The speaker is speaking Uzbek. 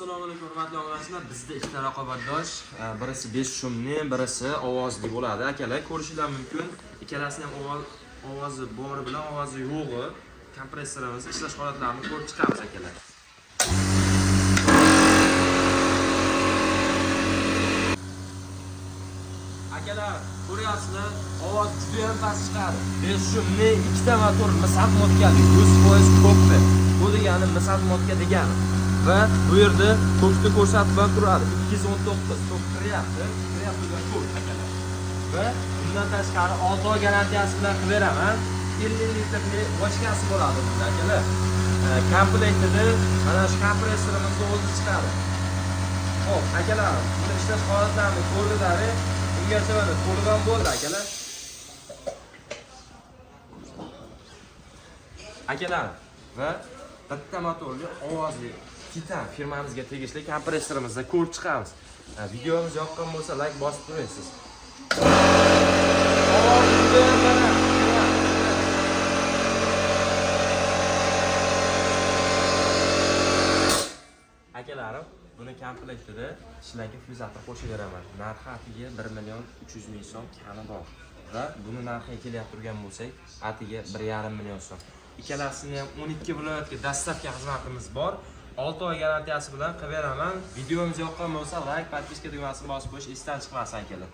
Assalomu alaykum, hurmatli obunachilar. Bizda ikkita raqobatdosh, birisi бесшумный, birisi ovozli bo'ladi. Akalar, ko'rishinglar mumkin. Ikkalasini ham ovozi bori bilan ovozi yo'g'i kompressorimiz ishlash holatlarini ko'rib chiqamiz, akalar. Akalar, ko'ryapsizlar, ovoz juda ham past chiqadi. Бесшумный ikkita motor mis отмотка li, 100% tokli. Bu degani mis отмотка degani. Va bu yerda tokni ko'rsatib ham turadi. 219 tok kiryapti. Kiryapti degan tok, akalar. Va bundan tashqari 6 oy garantiyasi bilan qilib beraman. 50 litrli bochkasi bo'ladi bunda, akalar. Komplektida mana shu kompressorimizni o'zi chiqadi. Xo'p, akalar, buni ishlash holatlarini ko'rdilar. Bungacha mana to'liq ham bo'ldi, akalar. Akalar, va bitta motorli ovozli Titan firmamizga tegishli kompressorimizda ko'rib chiqamiz. Videomiz yoqqan bo'lsa, like bosib turasiz. Ovozi judayam baland. Akalarim, buni komplektida shlangga фрезатор qo'shib beraman. Narxi atiga 1 million 300 ming so'm kami bor. Va buni narxiga kelyapti turgan bo'lsak, atiga 1,5 million so'm. Ikkalasini ham 12 viloyatga доставка xizmatimiz bor. 6 oy garantiyasi bilan qilib beraman. Videomiz yoqqan bo'lsa, like, подписка tugmasini bosib qo'yish esdan chiqmasin, akalar.